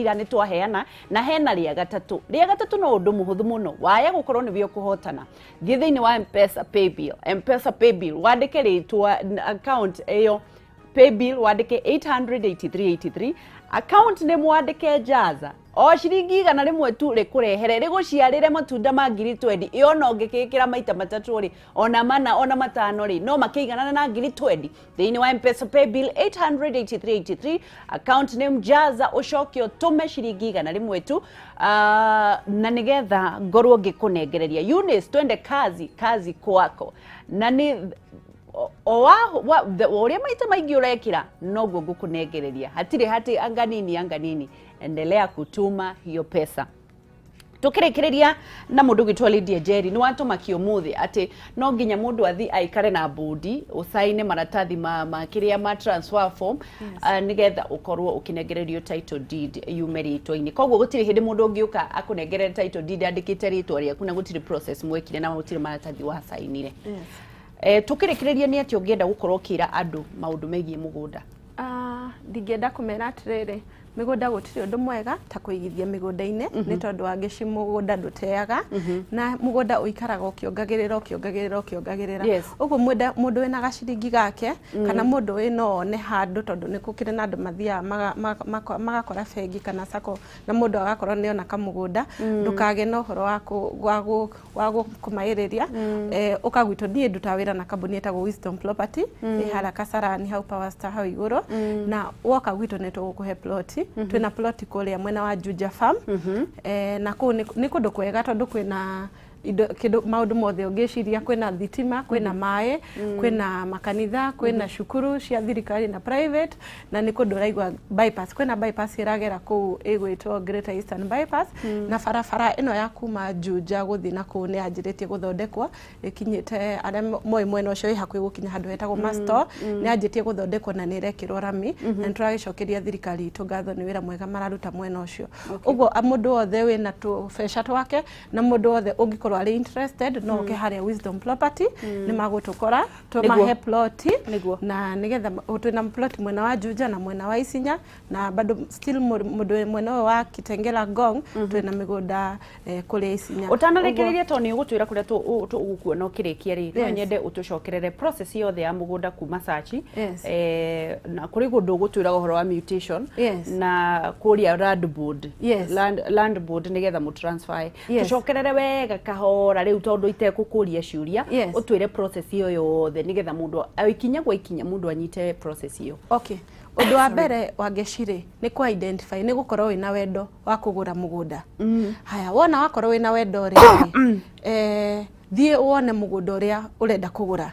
Ira nĩ twaheana na hena rĩa gatatũ. Rĩa gatatũ no ũndũ mũhũthũ mũno, waya gũkorwo nĩwe ũkũhotana, thiĩ thĩinĩ wa Mpesa Paybill, Mpesa Paybill, wandĩke rĩtwa account ĩyo Paybill, wandĩke 88383, account nĩ mwandĩke Jaza. O ciringi 100 tu rĩkũrehere, rĩgũciarĩre matunda ma ngiri twendi. Ĩ ona ũngĩkĩkĩra maita matatũ rĩ, ona mana, ona matano rĩ, no makĩiganana na ngiri twendi thĩinĩ wa Mpesa Paybill 88383, account name Jaza, ũcoke ũtũme ciringi 100 tu, na nĩgetha ngorwo ngĩkũnengereria. Eunice, twende kazi, kazi kwako. Na nĩ o wa ũrĩa maita maingĩ ũrekĩra noguo ngũkũnengereria, hatirĩ hatĩ anganini anganini. Endelea kutuma hiyo pesa. Tukĩrĩkĩrĩria na mũndũ ũgĩtwo Lydia Njeri, nĩ watũmakia ũmũthĩ atĩ no nginya mũndũ athi aikare na bũndi, ũcaine maratathi ma kĩrĩa ma transfer form, nĩgetha ũkorwo ũkĩnengererio title deed yume rĩtwa-inĩ. Koguo gũtirĩ hĩndĩ mũndũ ũngĩũka akũnengerere title deed andĩkĩte rĩtwa rĩaku na gũtirĩ process mwekire na gũtirĩ maratathi wacainire. Tukĩrĩkĩrĩria, nĩ atĩ ũngĩenda gũkorwo ũkĩra andũ maũndũ megiĩ mũgũnda? Ndingĩenda kũmera atĩrĩrĩ, mĩgũnda gũtirĩ ũndũ mwega ta kũigithia mĩgũnda-inĩ, nĩ tondũ wa ngĩci mũgũnda ndũteaga, na mũgũnda ũikaraga ũkĩongagĩrĩra, ũkĩongagĩrĩra, ũkĩongagĩrĩra. Ũguo mũndũ wĩna gaciringi gake kana mũndũ wĩ no one handũ, tondũ nĩ gũkĩrĩ na andũ mathiaga magakora bengi kana sacco na mũndũ agakorwo nĩ ona kamũgũnda, ndũkage na ũhoro wa kũmaĩrĩria. Ũka gwitũ. Niĩ ndutaga wĩra na kambuni ĩtagwo Wisdom Property, ĩ harĩa Kasarani hau Power Star hau igũrũ, na woka gwitũ nĩ tũgũkũhe ploti. Twĩna ploti kũrĩa mwena wa Juja Farm, na kũu nĩ kũndũ kwega tondũ kwĩna indo kĩndũ maũndũ mothe ũngĩciria, kwĩna thitima, kwĩna maĩ, kwĩna makanitha, kwĩna cukuru cia thirikari na private, na nĩ kũndũ ũraigua bypass, kwĩna bypass ĩragera kũu ĩgwĩtwo Greater Eastern Bypass, na barabara ĩno ya kuma Juja gũthiĩ na kũu nĩ yanjĩrĩtie gũthondekwo, ĩkinyĩte arĩa moĩ mwena ũcio ĩ hakuhĩ gũkinya handũ hetagwo Masto. Nĩ yanjĩtie gũthondekwo na nĩ ĩrekĩrwo rami, na nĩ tũragĩcokeria thirikari itũ ngatho nĩ wĩra mwega mararuta mwena ũcio. Ũguo mũndũ wothe wĩna tũbeca twake na mũndũ wothe ũngĩkorwo arĩ interested no oke harĩa Wisdom Property, nĩ magũtũkora tũmahe ploti na nĩgetha twĩna plot mwena wa Juja na mwena wa Isinya, na bado still mũndũ wĩ mwena ũyũ wa Kitengela Ngong, twĩna mĩgũnda kũrĩa Isinya. Ũtanarĩkĩrĩria, tondũ nĩ ũgũtwĩra kũrĩa tũgũkuona ũkĩrĩkia rĩ, no nyende ũtũcokerere process yothe ya mũgũnda kuma search, na kũrĩ kũndũ ũgũtwĩra ũhoro wa mutation na kũrĩa land board, land board, nĩgetha mũtransfer. Tũcokerere wega kahora rĩu, tondũ itekũkũria ciũria, ũtwĩre process ĩyo yothe nĩgetha mũndũ ikinya gwa ikinya mũndũ anyite process ĩyo. Okay. Ũndũ wa mbere wa ngeci-rĩ, nĩ kũ identify, nĩ gũkorwo wĩna wendo wa kũgũra mũgũnda. Haya, wona wakorwo wĩna wendo rĩ, thiĩ wone mũgũnda ũrĩa ũrenda kũgũra.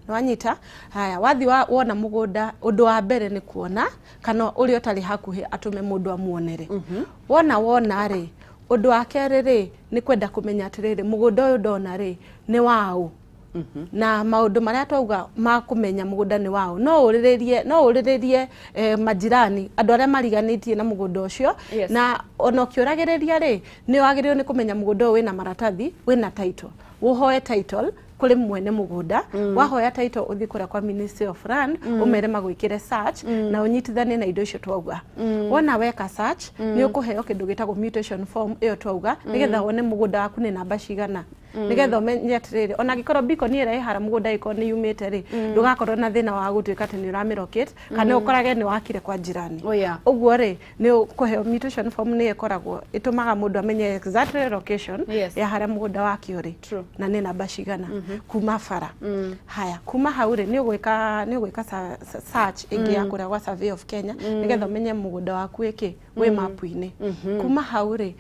Nĩwanyita? Haya, wathiĩ wona mũgũnda, ũndũ wa mbere nĩ kuona kana ũrĩa ũtarĩ hakuhĩ atũme mũndũ amuonere. Wona rĩ, ũndũ wa kerĩ rĩ, nĩ kwenda kũmenya atĩrĩrĩ, mũgũnda ũyũ ndona rĩ, nĩ waũ? Na maũndũ marĩa twauga ma kũmenya mũgũnda nĩ waũ, no ũrĩrĩrie majirani, andũ arĩa mariganĩtie na mũgũnda ũcio. Na ona ũkĩũragĩrĩria rĩ, nĩ wagĩrĩirwo nĩ kũmenya mũgũnda ũyũ wĩna maratathi, wĩna title, ũhoe title kũrĩ mwene mũgũnda. Wahoya title, ũthiĩ kũrĩa kwa Ministry of Land, ũmere magwĩkĩre search na ũnyitithanie na indo icio twauga. Wona weka search, nĩ ũkũheo kĩndũ gĩtagwo mutation form ĩyo twauga, nĩgetha wone mũgũnda waku nĩ namba cigana, nĩgetha ũmenye atĩrĩrĩ, ona angĩkorwo beacon ĩrĩa ĩ harĩa mũgũnda ĩkorwo nĩ yumĩte rĩ, ndũgakorwo na thĩna wa gũtuĩka atĩ nĩ ũramĩlocate kana ũkorage nĩ wakire kwa jirani. Ũguo rĩ, nĩ ũkũheo mutation form, nĩ ĩkoragwo ĩtũmaga mũndũ amenye exactly location ya harĩa mũgũnda wake ũrĩ na nĩ namba cigana kuma bara. Haya, kuma hau rĩ, nĩ ũgwĩka search ĩngĩ ya kũrĩa gwa Survey of Kenya, nĩgetha ũmenye mũgũnda waku ĩkĩ wĩ mapu-inĩ. Kuma hau rĩ,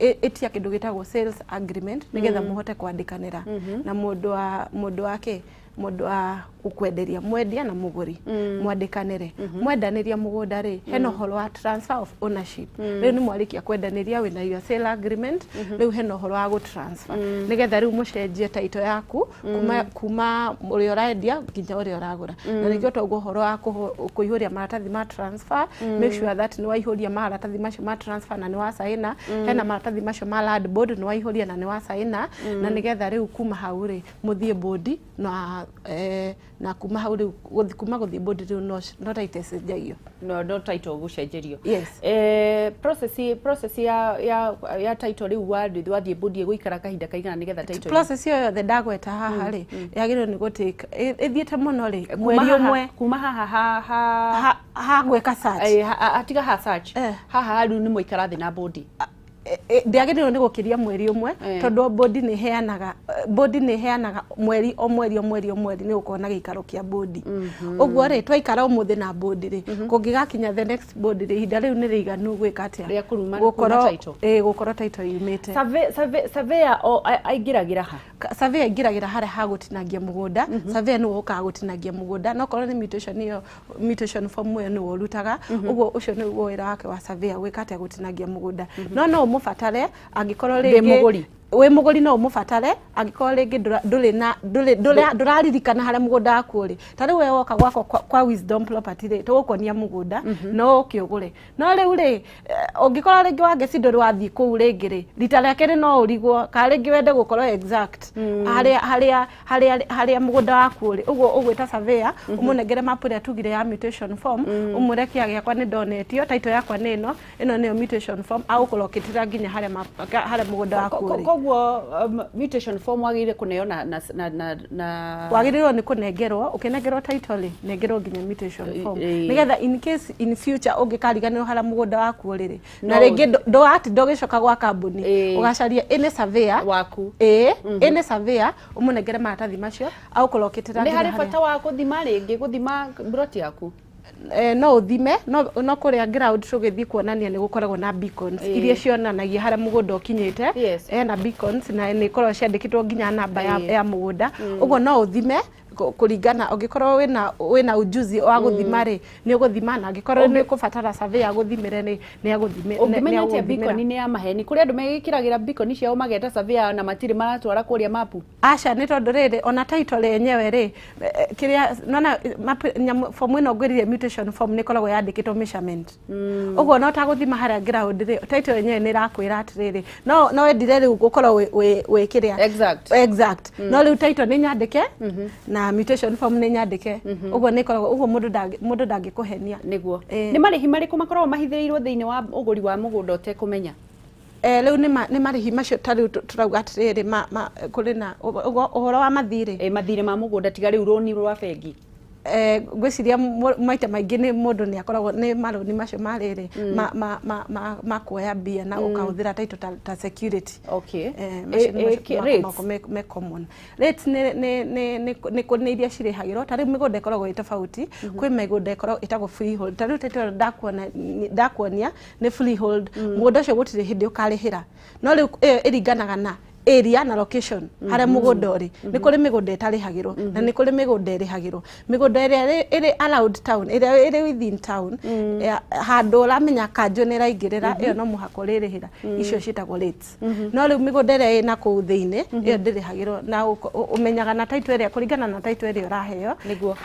ĩtia kĩndũ gĩtagwo sales agreement, nĩgetha mũhote kwandĩkanĩra na mũndũ wake, mũndũ wa gũkwenderia, mwendia na mũgũri, mwandĩkanĩre. Mwendanĩria mũgũnda rĩ, hena ũhoro wa transfer of ownership. Rĩu nĩ mwarĩkia kwendanĩria, wĩna your sale agreement, rĩu hena ũhoro wa gũtransfer, nĩgetha rĩu mũcenjie title yaku kuma ũrĩa ũrendia nginya ũrĩa ũragũra. Na nĩkĩo twauga ũhoro wa kũihũria maratathi ma transfer. Make sure that nĩ waihũria maratathi macio ma transfer na nĩ wacaina. Hena maratathi macio ma land board, nĩ waihũria na nĩ wacaina, na nĩgetha rĩu kuma hau rĩ, mũthiĩ bodi na na kuma hau rĩu kuma gũthiĩ bodi rĩu no title ĩcenjagio. No title gũcenjerio. Yes. Process ya title rĩu wathiĩ bodi ĩgũikara kahinda kaigana nĩgetha title Process ĩyo yothe ndagweta haha rĩ, yagĩrĩirwo nĩ gũtake ĩthiĩte mũno rĩ, mweri ũmwe. Kuma haha ha Ha gwĩka search. Tiga ha search. Haha rĩu nĩ mwaikara thĩ na bodi. Ndĩagĩrĩirwo nĩ gũkĩria mweri ũmwe, tondũ bodi nĩ ĩheanaga mweri o mweri o mweri o mweri nĩ gũkorwo na gĩikaro kĩa bodi. Ũguo rĩ, twaikara ũmũthĩ na bodi rĩ, kũngĩgakinya the next bodi rĩ, ihinda rĩu nĩ rĩiganu gwĩka atĩa? Rĩa kuruma title. Gũkorwo title yumĩte. Surveyor aingĩragĩra ha? Surveyor aingĩragĩra harĩa ha gũtinangia mũgũnda. Surveyor nĩwe ũkaga gũtinangia mũgũnda, no korwo nĩ mutation ĩyo, mutation form ĩyo nĩwe ũrutaga. Ũguo ũcio nĩguo wĩra wake wa surveyor, gwĩka atĩa? Gũtinangia mũgũnda. No ũmũbatare angĩkorwo Ndĩ rĩngĩ mũgũri. Wĩ mũgũri no ũmũbatare angĩkorwo rĩngĩ ndũrĩ na ndũrĩ ndũraririkana harĩa mũgũnda waku ũrĩ. Ta rĩu we woka gwakwa kwa Wisdom Property rĩ, tũgũkuonia mũgũnda no ũke ũgũre. No rĩu rĩ, ũngĩkorwo rĩngĩ Wangeci ndũrĩ wathiĩ kũu rĩngĩ rĩ, rita rĩa kerĩ no ũrigwo, kana rĩngĩ wende gũkorwo exact harĩa mũgũnda waku ũrĩ. Ũguo ũgwĩta surveyor, ũmũnengere map ĩrĩa tugire ya mutation form, ũmwĩre kĩa gĩakwa nĩ ndonetio, title yakwa nĩ ĩno, ĩno nĩyo mutation form, agũkũrokĩtĩra nginya harĩa mũgũnda waku ũrĩ. Koguo mutation form wagĩrĩire kũneo na Wagĩrĩirwo nĩ kũnengerwo. Ũkĩnengerwo title rĩ, nengerwo nginya mutation form, nĩgetha in case in future ũngĩkariganĩrwo harĩa mũgũnda waku ũrĩ rĩ, na rĩngĩ ndũgatinda ũgĩcoka gwa kambuni ũgacaria ĩnĩ surveyor waku. Ĩĩ, ĩnĩ surveyor, ũmũnengere maratathi macio agũkũrokĩtĩra Nĩ nginya harĩ harĩa. Bata wa gũthima rĩngĩ, gũthima plot yaku? No ũthime, no kũrĩa ground tũgĩthiĩ kuonania nĩ gũkoragwo na beacons iria cionanagia harĩa mũgũnda ũkinyĩte. Na beacons na nĩ ikoragwo ciandĩkĩtwo nginya namba ya mũgũnda. Ũguo no ũthime kũringana, ũngĩkorwo wĩna ujuzi wa gũthima rĩ, nĩ ũgũthima, na angĩkorwo nĩ ũkũbatara surveyor agũthimĩre rĩ, nĩ agũthimĩre. Ũngĩmenya atĩa beacon nĩ ya maheni? Kũrĩ andũ megĩkĩragĩra beacon ciao mageta surveyor na matirĩ maratwara kũrĩa mapu. Aca, nĩ tondũ rĩrĩ, ona title yenyewe rĩ, kĩrĩa nona form ĩno ngwĩrire, mutation form, nĩ ĩkoragwo yandĩkĩtwo measurement. Ũguo no ta gũthima harĩa ground rĩ, title yenyewe nĩ ĩrakwĩra atĩrĩrĩ, no wendire rĩu gũkorwo wĩ kĩrĩa Exact. Exact. No rĩu title nĩ nyandĩke na mutation form nĩ nyandĩke, ũguo nĩ ĩkoragwo ũguo mũndũ ndangĩkũhenia. Nĩguo. Nĩ marĩhi marĩkũ makoragwo mahithĩrĩirwo thĩinĩ wa ũgũri wa mũgũnda ũtekũmenya? Rĩu nĩ marĩhi macio ta rĩu tũrauga atĩrĩrĩ, kũrĩ na ũhoro wa mathirĩ. Mathirĩ ma mũgũnda, tiga rĩu rũni rwa bengi. Ngwĩciria maita maingĩ nĩ mũndũ nĩ akoragwo nĩ marũni macio ma rĩrĩ ma kuoya mbia na ũkahũthĩra title ta security. Macio nĩ macio Rates? makoragwo me common. Rates nĩ iria cirĩhagĩrwo. Ta rĩu mĩgũnda ĩkoragwo ĩ tofauti. Kwĩ mĩgũnda ĩkoragwo ĩtagwo freehold. Ta rĩu title ndakuonia nĩ freehold, mũgũnda ũcio gũtirĩ hĩndĩ ũkarĩhĩra. No rĩu ĩyo ĩringanaga na area na location harĩa mũgũnda ũrĩ. Nĩ kũrĩ mĩgũnda ĩtarĩhagĩrwo na nĩ kũrĩ mĩgũnda ĩrĩhagĩrwo. Mĩgũnda ĩrĩa ĩrĩ around town, ĩrĩa ĩrĩ within town, handũ ũramenya kanjũ nĩ ĩraingĩrĩra, ĩyo no mũhaka ũrĩrĩhĩra. Icio ciĩtagwo rates. No rĩu mĩgũnda ĩrĩa ĩna kũu thĩinĩ, ĩyo ndĩrĩhagĩrwo, na ũmenyaga na title ĩrĩa, kũringana na title ĩrĩa ũraheo.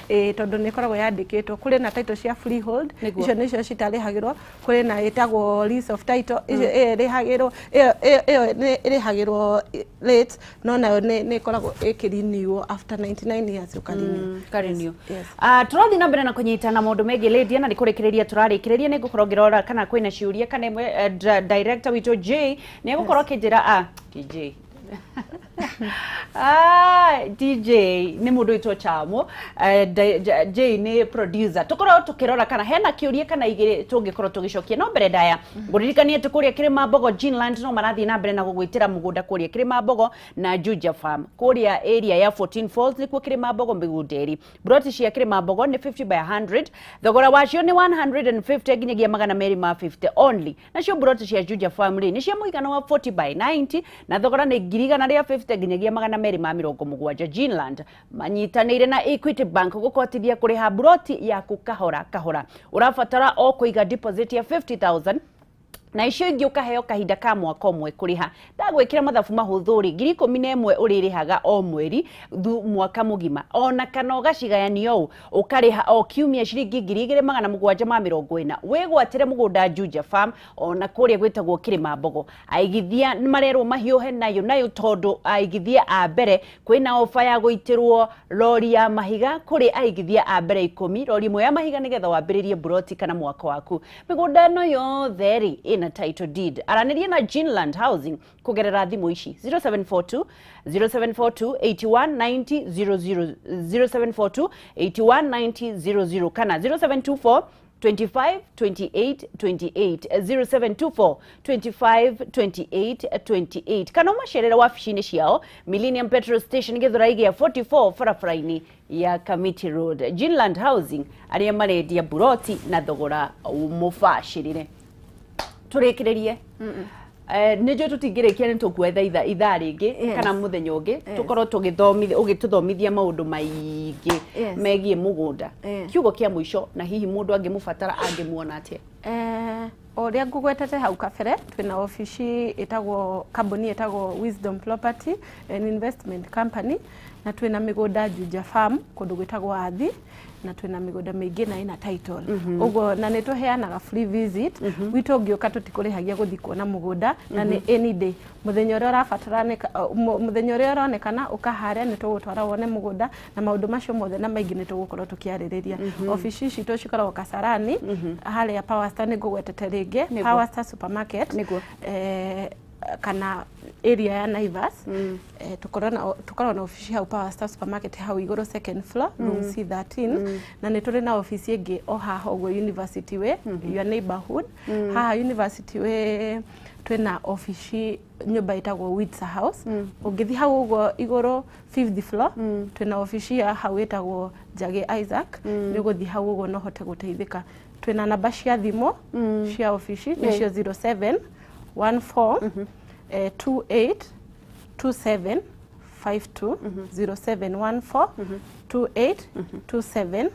Ĩĩ, tondũ nĩ ĩkoragwo yandĩkĩtwo. Kũrĩ na title cia freehold, icio nĩcio citarĩhagĩrwo. Kũrĩ na ĩtagwo lease of title, icio ĩyo ĩrĩhagĩrwo, ĩyo nĩ ĩrĩhagĩrwo rates, no nayo nĩ ĩkoragwo ĩkĩrenew after 99 years, ũkarenew. Karenew. Yes. Tũrathiĩ na mbere na kũnyitana maũndũ megiĩ Lydia, na nĩ kũrĩkĩrĩria tũrarĩkĩrĩria. Nĩ ngũkorwo ngĩrora kana kwĩna ciũria kana ĩmwe. Director witũ J nĩ egũkorwo akĩnjĩra, DJ, DJ nĩ mũndũ wĩtwo Chamo. J nĩ producer. Tũkorwo tũkĩrora kana hena kĩũria kana igĩrĩ tũngĩkorwo tũgĩcokia. No mbere ndaya ngũririkanie atĩ kũrĩa Kĩrĩma Ginland no marathiĩ na mbere na gũgwĩtĩra mũgũnda kũrĩa Kĩrĩma Mbogo na Juja Farm kũrĩa area ya 14 Falls, nĩkuo Kĩrĩma Mbogo. Mĩgũnda ĩrĩ, broti cia Kĩrĩma Mbogo nĩ 50 by 100, thogora wacio nĩ 150 nginyagia 250 only. Nacio broti cia Juja Farm rĩ, nĩ cia mũigana wa 40 by 90, na thogora nĩ 150,000 nginyagia 270. Ginland manyitanĩire na Equity Bank gũkũhotithia kũrĩha broti yaku kahora kahora. Ũrabatara o kũiga deposit ya 50,000. Na icio ingĩ ũkaheo kahinda ka mwaka ũmwe kũrĩha. Ndagwĩkĩra mathabu mahũthũ rĩ, 11,000 ũrĩrĩhaga o mweri mwaka mũgima, ona kana ũgacigayania ũũ ũkarĩha o kiumia ciringi 2,740. Wĩgwatĩre mũgũnda Juja Farm ona kũrĩa gwĩtagwo Kĩrĩma Mbogo. Aigithia marerwo mahiũhe nayo nayo, tondũ aigithia a mbere kwĩna ofa ya gũitĩrwo rori ya mahiga kũrĩ aigithia a mbere 10, rori ĩmwe ya mahiga nĩgetha wambĩrĩrie buroti kana mwako waku. Mĩgũnda ĩno yothe rĩ ĩna title deed. Aranĩria na Ginland Housing kũgerera thimũ ici: 0742 0742 81 90 00, 0742 81 90 00, kana 0724 25 28 28, 0724 25 28 28, kana ũmacerere wabici-inĩ ciao Millennium Petrol Station, Gĩthũrai gĩa 44, barabara-inĩ ya Kamiti Road. Ginland Housing, arĩa marendia buroti na thogora mũbacĩrĩre. Tũrĩkĩrĩrie. Nĩ njũĩ tũtingĩrĩkia, nĩ tũkuetha ithaa rĩngĩ kana mũthenya ũngĩ tũkorwo tũgĩthomithia, ũgĩtũthomithia maũndũ maingĩ megiĩ mũgũnda. Kiugo kĩa mũico, na hihi mũndũ angĩmũbatara angĩmuona atĩa? O ũrĩa ngũgwetete hau kabere, twĩna obici ĩtagwo, kambuni ĩtagwo Wisdom Property and Investment Company, na twĩna mĩgũnda Juja Farm kũndũ gwĩtagwo Athi, na twĩna mĩgũnda mĩingĩ na ĩna title ũguo, na nĩ tũheanaga free visit witũ. Ũngĩũka tũtikũrĩhagia gũthiĩ kuona mũgũnda, na nĩ any day, mũthenya ũrĩa ũrabatarana, mũthenya ũrĩa ũronekana ũka harĩa, nĩ tũgũtwara wone mũgũnda, na maũndũ macio mothe na maingĩ nĩ tũgũkorwo tũkĩarĩrĩria. Obici citũ cikoragwo Kasarani, harĩa Power Star, nĩ ngũgwetete rĩngĩ. Power Star Supermarket kana area ya Naivas. Tũkoragwo na obici hau Power Star Supermarket, hau igũrũ second floor, room C13, na nĩ tũrĩ na obici ĩngĩ o haha ũguo University Way, your neighborhood. Haha University Way twĩna obici nyũmba ĩtagwo Windsor House. Ũngĩthiĩ hau ũguo igũrũ fifth floor, twĩna obici ya hau ĩtagwo Njagĩ Isaac. Nĩ ũgũthiĩ hau ũguo na ũhote gũteithĩka. Twĩna namba cia thimũ cia obici, nĩcio 07 14 28 27 52, 0714 28 27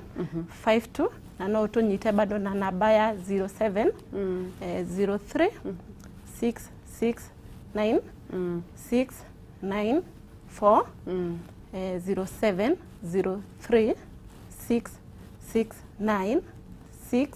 52, na no ũtũnyite bado na namba ya 07 03 6 6 9 6 9 4, 07 03 6 6 9 6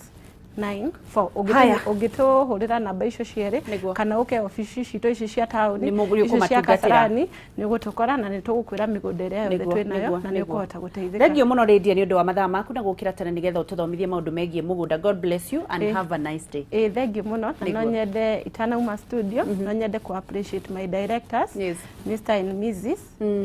9 4. Haya. Ũngĩtũhũrĩra namba icio cierĩ kana ũke obici citũ ici cia taũni, Nĩ icio cia ũkũmatungatĩra. Kasarani, nĩ ũgũtũkora na nĩ tũgũkwĩra mĩgũnda ĩrĩa yothe twĩ nayo na nĩ ũkũhota gũteithĩka. Thank you mũno Lydia nĩ ũndũ wa mathaa maku na gũkĩra tene nĩgetha ũtũthomithie maũndũ megiĩ mũgũnda. God bless you and have a nice day. Ĩ, thank you mũno, na no nyende itanauma studio, no nyende ku appreciate my directors, Mr and Mrs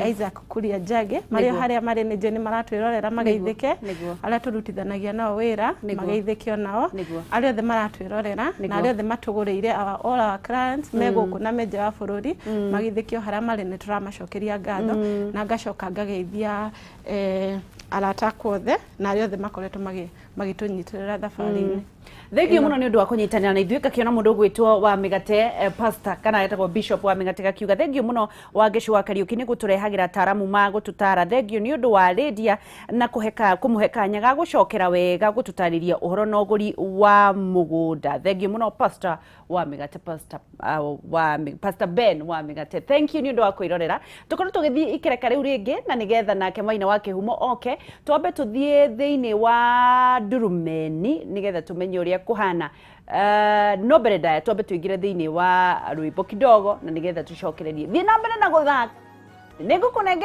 Isaac Kuria Njage, marĩ harĩa marĩ, nĩ njũĩ nĩ maratwĩrorera, mageithĩke. Arĩa tũrutithanagia nao wĩra, mageithĩke onao. Arĩa othe maratwĩrorera na arĩa othe matũgũrĩire, all our clients me gũkũ na me nja wa bũrũri, mageithĩke o harĩa marĩ, nĩ tũramacokeria ngatho. Na ngacoka ngageithia arata akwa othe na arĩa othe makoretwo magĩtũnyitĩrĩra thabarĩ-inĩ. Thank you mũno nĩ ũndũ wa kũnyitanĩra na ithuĩ. Ngakĩona mũndũ ũgwĩtwo wa mĩgate, pastor kana etagwo Bishop wa Mĩgate, gakiuga thank you mũno Wangeci wa Kariũki nĩ gũtũrehagĩra ataramu ma gũtũtara. Thank you nĩ ũndũ wa Lydia na kũheka kũmũhe kanya ga gũcokera wega gũtũtarĩria ũhoro na ũgũri wa mũgũnda. Thank you mũno pastor wa Mĩgate, pastor, pastor Ben wa Mĩgate. Thank you nĩ ũndũ wa kwĩrorera. Tũkorwo tũgĩthiĩ ikereka rĩu rĩngĩ na nĩgetha nake Maina wa Kĩhumo oke, twambe tũthiĩ thĩinĩ wa Ndurumeni nĩgetha tũmenye ũrĩa kũhana. No mbere ndaya twambe tũingĩre thĩinĩ wa rwĩmbo kidogo na nĩgetha tũcokererie. Thiĩ na mbere na gũthaka, nĩngũkũnengera.